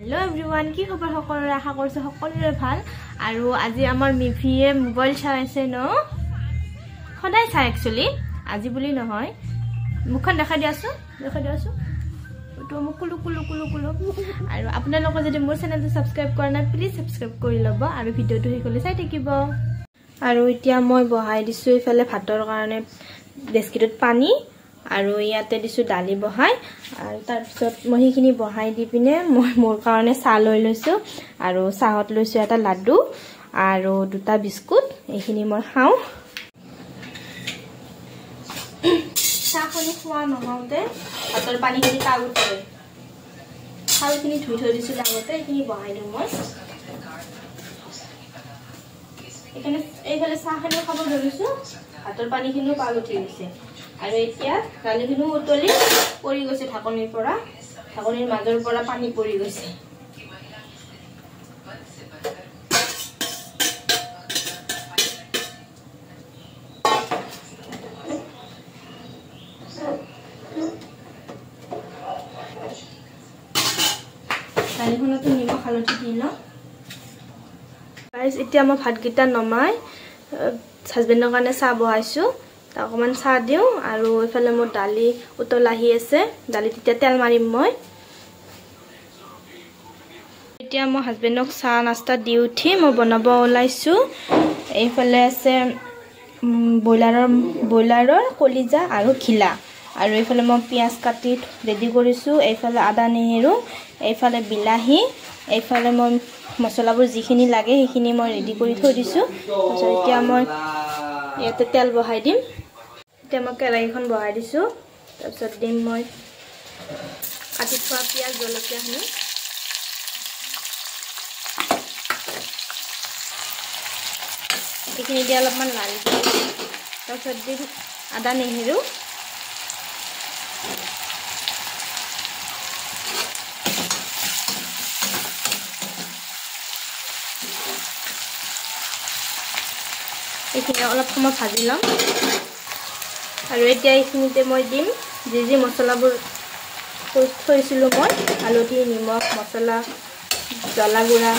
Hello' everyone, কি খবৰ সকলোৰে? আশা কৰিছোঁ সকলোৰে ভাল। আৰু আজি আমাৰ মিভিয়ে মোবাইল চাই আছে ন, সদায় চাই একচুৱেলি, আজি বুলি নহয়। মুখখন দেখাই দিয়াচোন, দেখাই দিয়াচোন। তো মোক কুলু কুলু কুলু কুলু। আৰু আপোনালোকে যদি মোৰ চেনেলটো ছাবস্ক্ৰাইব কৰা নাই, প্লিজ ছাবস্ক্ৰাইব কৰি ল'ব আৰু ভিডিঅ'টো শেষলৈ চাই থাকিব। আৰু এতিয়া মই বহাই দিছোঁ এইফালে ভাতৰ কাৰণে ডেস্কিটোত পানী, আৰু ইয়াতে দিছোঁ দালি বহাই। আৰু তাৰপিছত মই সেইখিনি বহাই দি পিনে মই মোৰ কাৰণে চাহ লৈ লৈছোঁ, আৰু চাহত লৈছোঁ এটা লাডু আৰু দুটা বিস্কুট। এইখিনি মই খাওঁ। চাহখিনি খোৱা নহওঁতে ভাতৰ পানীখিনি পাগুতে চাউলখিনি ধুই থৈ দিছিলোঁ আগতে, এইখিনি বহাই দিওঁ মই। এইকাৰণে এইফালে চাহখিনিও খাব ধৰিছোঁ, ভাতৰ পানীখিনিও পাগ উঠি গৈছে। আৰু এতিয়া দালিখিনিও উতলি পৰি গৈছে ঢাকনিৰ পৰা, ঢাকনিৰ মাজৰ পৰা পানী পৰি গৈছে। দালিখনতো নিমখ হালধি দি লওঁ। এতিয়া মই ভাতকেইটা নমাই হাজবেণ্ডৰ কাৰণে চাহ বহাইছোঁ, অকণমান চাহ দিওঁ। আৰু এইফালে মোৰ দালি উতল আহি আছে, দালিত এতিয়া তেল মাৰিম মই। এতিয়া মই হাজবেণ্ডক চাহ নাস্তা দি উঠি মই বনাব ওলাইছোঁ। এইফালে আছে ব্ৰইলাৰৰ কলিজা আৰু ঘিলা, আৰু এইফালে মই পিঁয়াজ কাটি ৰেডি কৰিছোঁ, এইফালে আদা নহৰু, এইফালে বিলাহী, এইফালে মই মছলাবোৰ যিখিনি লাগে সেইখিনি মই ৰেডি কৰি থৈ দিছোঁ। তাৰপিছত এতিয়া মই ইয়াতে তেল বহাই দিম। এতিয়া মই কেৰাহীখন বহাই দিছোঁ, তাৰপিছত দিম মই কাটি থোৱা পিঁয়াজ জলকীয়াখিনি। এইখিনি দি অলপমান লাল দিম, তাৰপিছত দিম আদা নহৰু। এইখিনি অলপ সময় ভাজি ল'ম। আৰু এতিয়া এইখিনিতে মই দিম যি যি মছলাবোৰ থৈছিলোঁ মই, হালধি, নিমখ, মছলা, জ্বলা গুড়া,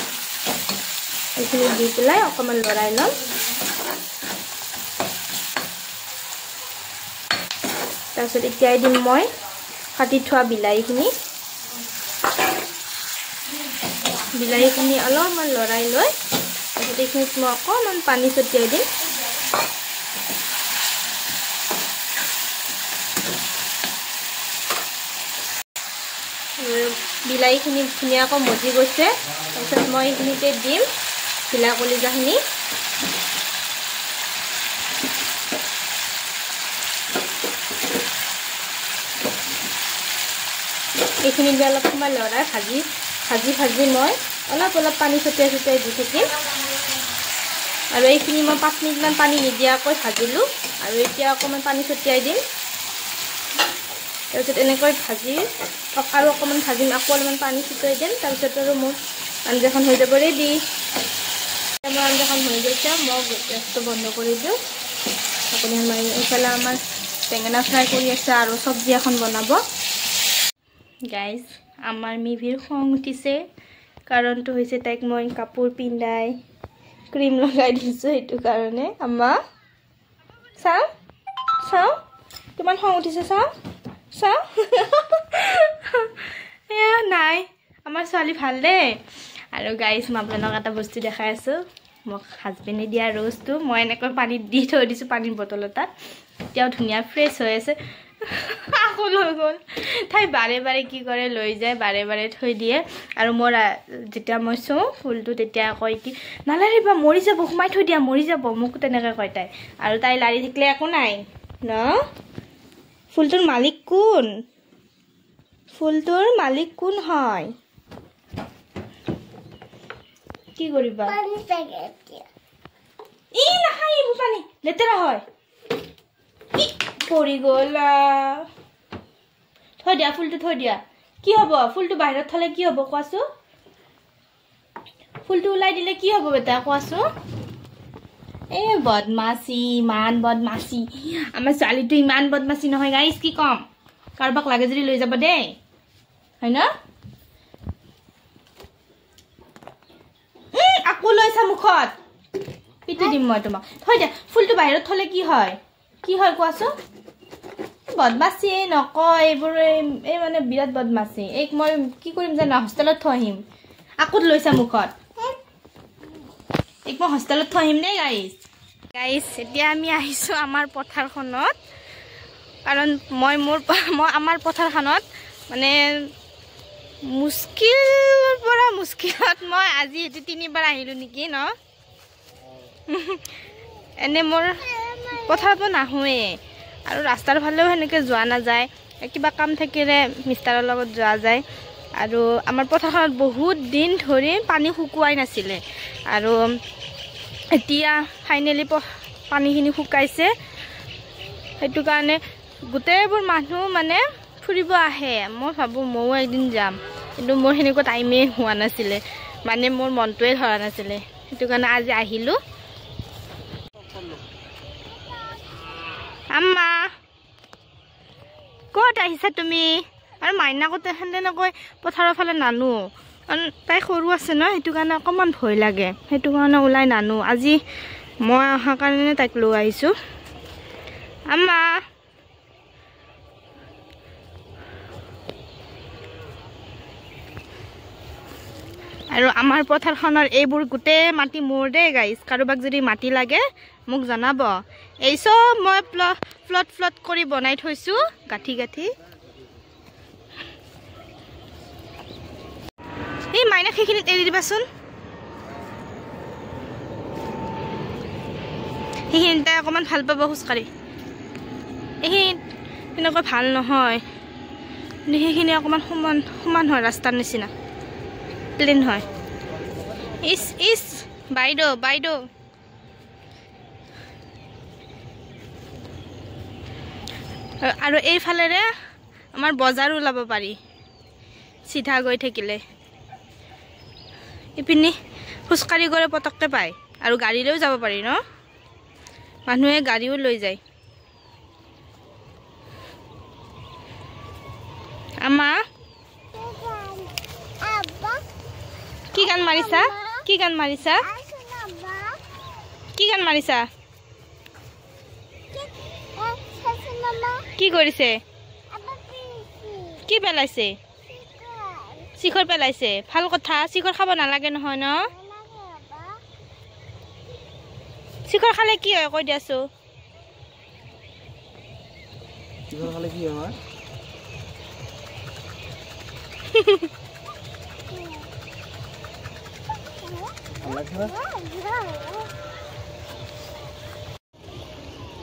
এইখিনি দি পেলাই অকণমান লৰাই ল'ম। তাৰপিছত এতিয়াই দিম মই কাটি থোৱা বিলাহীখিনি। বিলাহীখিনি অলপমান লৰাই লৈ তাৰপিছত এইখিনিত মই অকণমান পানী ছটিয়াই দিম। বিলাহীখিনি ধুনীয়াকৈ মজি গৈছে। তাৰপিছত মই এইখিনিতে দিম ঘিলা কলিজাখিনি। এইখিনি দি অলপ সময় লৰাই ভাজি ভাজি ভাজি মই অলপ অলপ পানী ছটিয়াই ছটিয়াই দি থাকিম। আৰু এইখিনি মই 5 মিনিটমান পানী নিদিয়াকৈ ভাজিলোঁ, আৰু এতিয়া অকণমান পানী ছটিয়াই দিম। তাৰপিছত এনেকৈ ভাজি আৰু অকণমান ভাজিম, আকৌ অলপমান পানী ছটিয়াই দিম। তাৰপিছত আৰু মোৰ আঞ্জাখন হৈ যাব ৰেডি। মোৰ আঞ্জাখন হৈ গৈছে, মই গেছটো বন্ধ কৰি দিওঁ। ঢাকনিখন মাৰি এইফালে আমাৰ বেঙেনা ফ্ৰাই কৰি আছে আৰু চব্জি এখন বনাব। গাইজ, আমাৰ মিভিৰ খং উঠিছে। কাৰণটো হৈছে তাইক মই কাপোৰ পিন্ধাই ক্ৰীম লগাই দিছোঁ, সেইটো কাৰণে। আম্মা চাওঁ চাওঁ কিমান খং উঠিছে, চাওঁ চাওঁ। এয়া নাই, আমাৰ ছোৱালী ভাল দেই। আৰু গাইজ, মই আপোনালোকক এটা বস্তু দেখাই আছোঁ। মোক হাজবেণ্ডে দিয়া ৰ'জটো মই এনেকৈ পানীত দি থৈ দিছোঁ, পানীৰ বটল এটাত। এতিয়াও ধুনীয়া ফ্ৰেছ হৈ আছে। আকৌ লৈ গ'ল তাই, বাৰে বাৰে কি কৰে, লৈ যায়, বাৰে বাৰে থৈ দিয়ে। আৰু মোৰ যেতিয়া মই চোওঁ ফুলটো, তেতিয়া কয় কি নালাৰিবা, মৰি যাব, সোমাই থৈ দিয়া, মৰি যাব, মোক তেনেকৈ কয় তাই। আৰু তাই লাৰি থাকিলে একো নাই ন। ফুলটোৰ মালিক কোন? ফুলটোৰ মালিক কোন হয়? কি কৰিবা? ই নাখায় এইবোৰ পানী, লেতেৰা হয়। পৰি গ'লা, থৈ দিয়া ফুলটো, থৈ দিয়া। কি হ'ব ফুলটো বাহিৰত থলে কি হ'ব কোৱাচোন? ফুলটো ওলাই দিলে কি হ'ব বেটা কোৱাচোন? এই বদমাচি, ইমান বদমাচি আমাৰ ছোৱালীটো, ইমান বদমাচি নহয় গাইজ, কি ক'ম। কাৰোবাক লাগে যদি লৈ যাব দেই, হয় ন? মুখত পিটি দিম মই তোমাক। থৈ দিয়া ফুলটো বাহিৰত থলে কি হয়, কি হয় কোৱাচোন? বদমাচি নকয় এইবোৰ, এই মানে বিৰাট বদমাচি। এইক মই কি কৰিম জানা, হোষ্টেলত থৈ আহিম। আকৌ লৈছা মুখত, এইক মই হোষ্টেলত থৈ আহিম দেই গাইজ। গাইজ এতিয়া আমি আহিছোঁ আমাৰ পথাৰখনত, কাৰণ মই আমাৰ পথাৰখনত মানে মুস্কিলৰ পৰা মুস্কিলত মই আজি এইটো তিনিবাৰ আহিলোঁ নেকি ন। এনে মোৰ পথাৰতো নাহোঁৱেই আৰু ৰাস্তাৰ ফালেও সেনেকৈ যোৱা নাযায়, কিবা কাম থাকিলে মিষ্টাৰৰ লগত যোৱা যায়। আৰু আমাৰ পথাৰখনত বহুত দিন ধৰি পানী শুকুৱাই নাছিলে, আৰু এতিয়া ফাইনেলি পানীখিনি শুকাইছে। সেইটো কাৰণে গোটেইবোৰ মানুহ মানে ফুৰিব আহে। মই ভাবোঁ ময়ো এদিন যাম, কিন্তু মোৰ সেনেকুৱা টাইমেই হোৱা নাছিলে, মানে মোৰ মনটোৱে ধৰা নাছিলে, সেইটো কাৰণে আজি আহিলোঁ। আম্মা ক'ত আহিছা তুমি? আৰু মাইনাকো তেনেকৈ পথাৰৰ ফালে নানো, কাৰণ তাই সৰু আছে ন, সেইটো কাৰণে অকণমান ভয় লাগে, সেইটো কাৰণে ওলাই নানো। আজি মই অহাৰ কাৰণে তাইক লৈ আহিছোঁ। আম্মা আৰু আমাৰ পথাৰখনৰ এইবোৰ গোটেই মাটি মোৰ দেই গাইজ, কাৰোবাক যদি মাটি লাগে মোক জনাব। এই চব মই প্লট প্লট কৰি বনাই থৈছোঁ, গাঁঠি গাঁঠি। এই মাইনাক সেইখিনিত এৰি দিবাচোন, সেইখিনিত তাই অকণমান ভাল পাব খোজকাঢ়ি। এইখিনিত তেনেকুৱা ভাল নহয়, কিন্তু সেইখিনি অকণমান সমান সমান হয়, ৰাস্তাৰ নিচিনা প্লেন হয়। ইচ ইচ বাইদেউ বাইদেউ, আৰু এইফালেৰে আমাৰ বজাৰো ওলাব পাৰি চিধা গৈ থাকিলে। ইপিনে খোজকাঢ়ি গ'লে পটককৈ পায়, আৰু গাড়ীলৈও যাব পাৰি ন, মানুহে গাড়ীও লৈ যায়। আমা কি গান মাৰিছা, কি গান মাৰিছা, কি গান মাৰিছা, কি কৰিছে, কি পেলাইছে? শিখৰ পেলাইছে, ভাল কথা। শিখৰ খাব নালাগে নহয় ন, শিখৰ খালে কি হয় কৈ দিয়াছো? শিখৰ খালে কি হয়?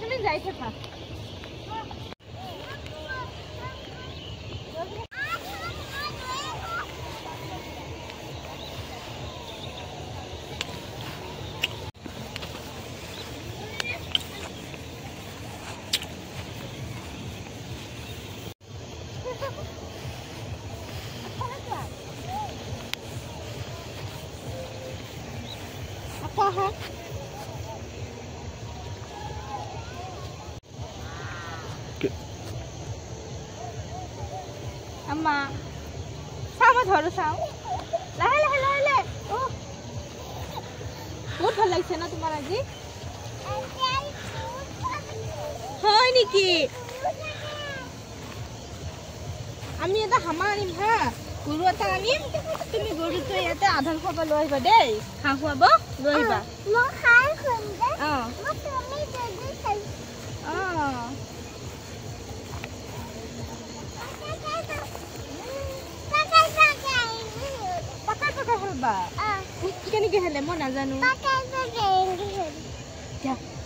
তুমি যাই থাকা। আম্মা চাওঁ, মই ধৰো চাওঁ, লাহে লাহে লাহে লাহে। অ' বহুত ভাল লাগিছে ন তোমাৰ আজি? হয় নেকি? আমি এটা হামা আনিম হা, গৰু এটা আনিম, তুমি গৰুটো ইয়াতে আধাৰ খুৱাব লৈ আহিবা দেই, ঘাঁহ খুৱাব লৈ আহিবা। অঁ পকাই পকাই খেলবা কেনেকে খেলে মই নাজানো।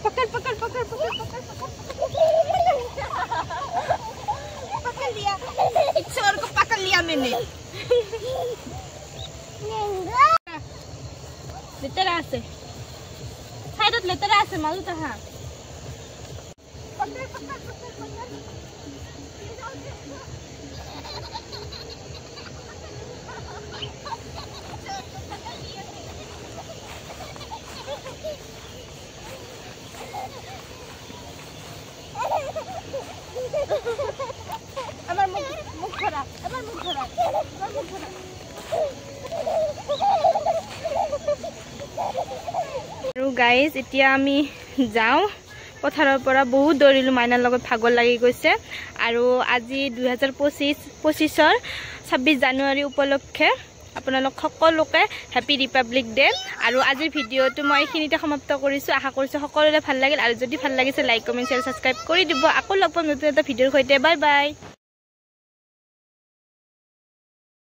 পকড় পকড় পকড় পকড় পকড় পকড় पकड़ लिया, चोर को पकड़ लिया मैंने। লেতেৰা আছে সাইডত, লেতেৰা আছে মাজত আহা। আমাৰ মুখ মুখ ধৰা, আমাৰ মুখ ধৰা, আমাৰ মুখ ধৰা। গাইজ, এতিয়া আমি যাওঁ পথাৰৰ পৰা। বহুত দৌৰিলোঁ মাইনাৰ লগত, ভাগৰ লাগি গৈছে। আৰু আজি 2025ৰ 26 জানুৱাৰী উপলক্ষে আপোনালোক সকলোকে হেপী ৰিপাব্লিক ডে। আৰু আজিৰ ভিডিঅ'টো মই এইখিনিতে সমাপ্ত কৰিছোঁ। আশা কৰিছোঁ সকলোৰে ভাল লাগিল, আৰু যদি ভাল লাগিছে লাইক, কমেণ্ট, শ্বেয়াৰ, ছাবস্ক্ৰাইব কৰি দিব। আকৌ লগ পাম নতুন এটা ভিডিঅ'ৰ সৈতে। Bye bye.